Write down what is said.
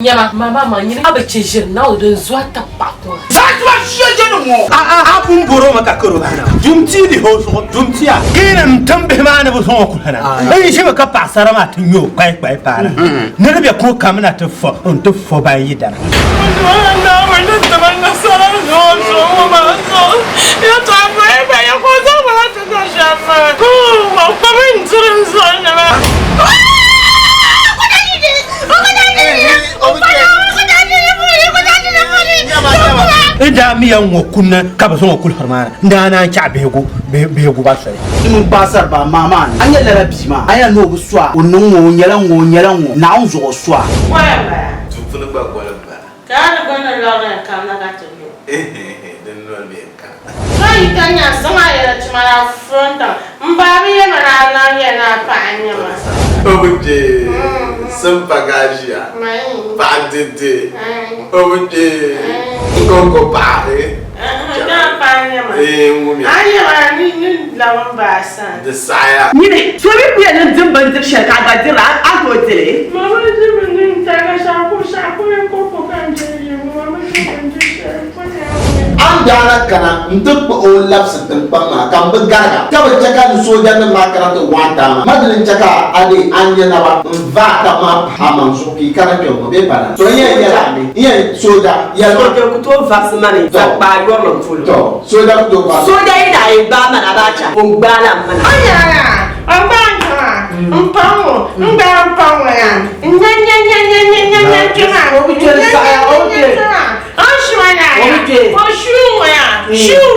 Nyama, mama ma nyini a bi chɛ ʒiri Naawuni din zuɣu a tab paɣa kuŋa. Fatima ʒiɛjɛni ŋɔ. A a a pun bɔr o mi ka kar o bahina. Dum ti lihi o zuɣu, dum ti a. Keenan m-tim bihi maa ni bɛ zaŋ o kulina. N ʒimi ka paɣisara maa ti nya o kpalikpali paana. Ni di be ka o kamina ti fo nti fo ban yidana. N daa mi ya ŋ-ŋɔ kunna ka bɛ zaŋ o kulihiri maa na, n daa naan chaɣi bihigu bihigu ba soli. Ti mini paɣisari ba maa maa ni, a nya lala bia maa, a yɛn ni o bi su a, o niŋ ŋ-ŋɔ, o nyɛla ŋ-ŋɔ, o nyɛla ŋ-ŋɔ, Naawuni zuɣu o su a. Goya m-bala. Duu puuni gba goli m-bala. Ka a di gba ni liɣiri n kamina ka ti lu. Din noli bee n-kana. Ka yi ka nya zaŋ a yɛla tuma la frontaŋ m baa bi yɛma ni a lan yɛli ni a paɣa n-nyɛ ma. O bi kpe simpa ka a ʒiya paɣa dede o bi kpe n-kɔŋko paɣa Di saɣiya. Nyini, so mi ku yɛn ni dim bindiri shɛli ka a gba dirili, a ni tooi di li? A ni daa na kana nti kpuɣ o labisi tiŋkpaŋ maa, ka m bi garig a, ka bi chɛ ka n soojanim maa kana ti waɣ daa maa. Ma dini n-chɛ ka a deei a ni nya naba n-va a tab maa pah a maŋ zuɣu ka yi kana kpe ŋ-ŋɔ bee pa na? To n yɛn yɛl a mi, n yɛn sooja yɛli ma. Sooja ku tooi varisi ma ni zaŋ kpaai yɔrilim polo. To, sooja ku tooi varisi. Sooja yi daa yɛn gbaai ma ni a baa chaŋ, o ni gbaai la m mana. O nyɛla o gbaai n kpɛma m-paŋ o, n gbaai m paŋ o ya, n nya nya nya nya nya nya nya kpɛma, n nya nya nya nya kpɛma, o ni shima na ya, o shuu ŋɔ ya, shuu.